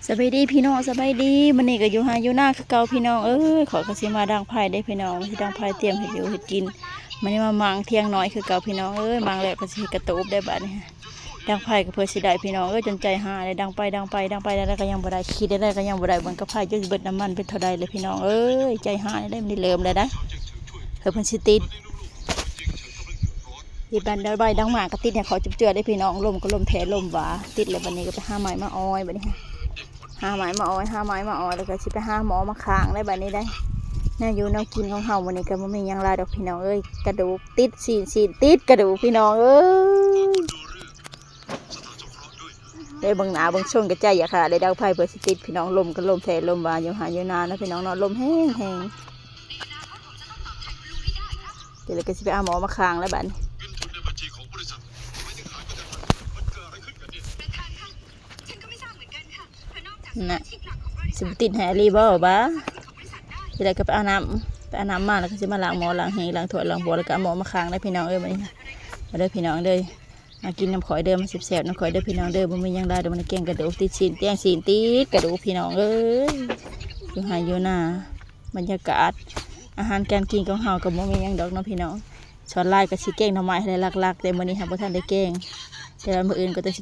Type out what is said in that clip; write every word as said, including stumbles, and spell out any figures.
สบายดีพี่น้อง สบายดี มื้อนี้ก็อยู่ไฮ่อยู่นาคือเก่าพี่น้องเอ้ย ข้อยก็สิมาดังไฟเด้พี่น้อง สิดังไฟเตรียมเฮ็ดอยู่เฮ็ดกิน มื้อนี้มาหมางเถียงน้อยคือเก่าพี่น้องเอ้ย หมางแล้วก็สิเฮ็ดกระตูบได้บัดนี้ ดังไฟก็เพื่อสิได้พี่น้องเอ้ย จนใจหายเลย ดังไปดังไปดังไปแล้วก็ยังบ่ได้ คิดได้ก็ยังบ่ได้ เบิ่งกะไฟจนเบิดน้ำมันเป็นเท่าใดเลยพี่น้องเอ้ย ใจหายเลย มันได้เริ่มแล้วนะ เฮ้ย เพิ่นสิติด ติดบันไดใบดังหมากก็ติดให้เขาจุบเจือได้พี่น้อง ลมก็ลมแท้ลมหวา ติดแล้วบัดนี้ก็ไปหาไม้มาออยบัดนี้ หาไม้มาออย หาไม้มาออย แล้วก็สิไปหาหมอมาค้างได้บัดนี้ได้ แนวอยู่แนวกินของเฮามื้อนี้ก็บ่มีหยังหลายดอกพี่น้องเอ้ย กระดูกติด ซี้น ซี้นติดกระดูกพี่น้องเอ้ย ได้เบิ่งหน้าเบิ่งช่วงกระจายอย่าค่ะ ได้ดังไฟเพื่อสิติดพี่น้อง ลมก็ลมแท้ลมหวา อยู่ไฮ่อยู่นานะพี่น้องเนาะ ลมแฮงแฮง เดี๋ยวเราก็สิไปเอาหมอมาค้างแล้วบัดนี้ น่ะ สิบ่ติดให้อีหลีบ่บา ทีแรกก็ไปเอาน้ำ ไปเอาน้ำมาแล้วก็สิมาล้างหม้อล้างแฮงล้างถ้วยล้างบ่วงแล้วก็เอาหม้อมาค้างได้พี่น้องเอ้ยบัดนี้นะ มาเด้อพี่น้องเด้อ มากินน้ำข่อยเด้อ มาแซ่บๆน้ำข่อยเด้อพี่น้องเด้อ บ่มีหยังหลายดอก มันแกงกระดูกติดซี้น แกงซี้นติดกระดูกพี่น้องเอ้ย อยู่ไฮ่อยู่นา บรรยากาศ อาหารการกินของเฮาก็บ่มีหยังดอกเนาะพี่น้อง ส่วนหลายก็สิแกงหน่อไม้ให้หลักๆ แต่มื้อนี้หาบ่ทันได้แกง แต่ว่ามื้ออื่นก็ต้องสิ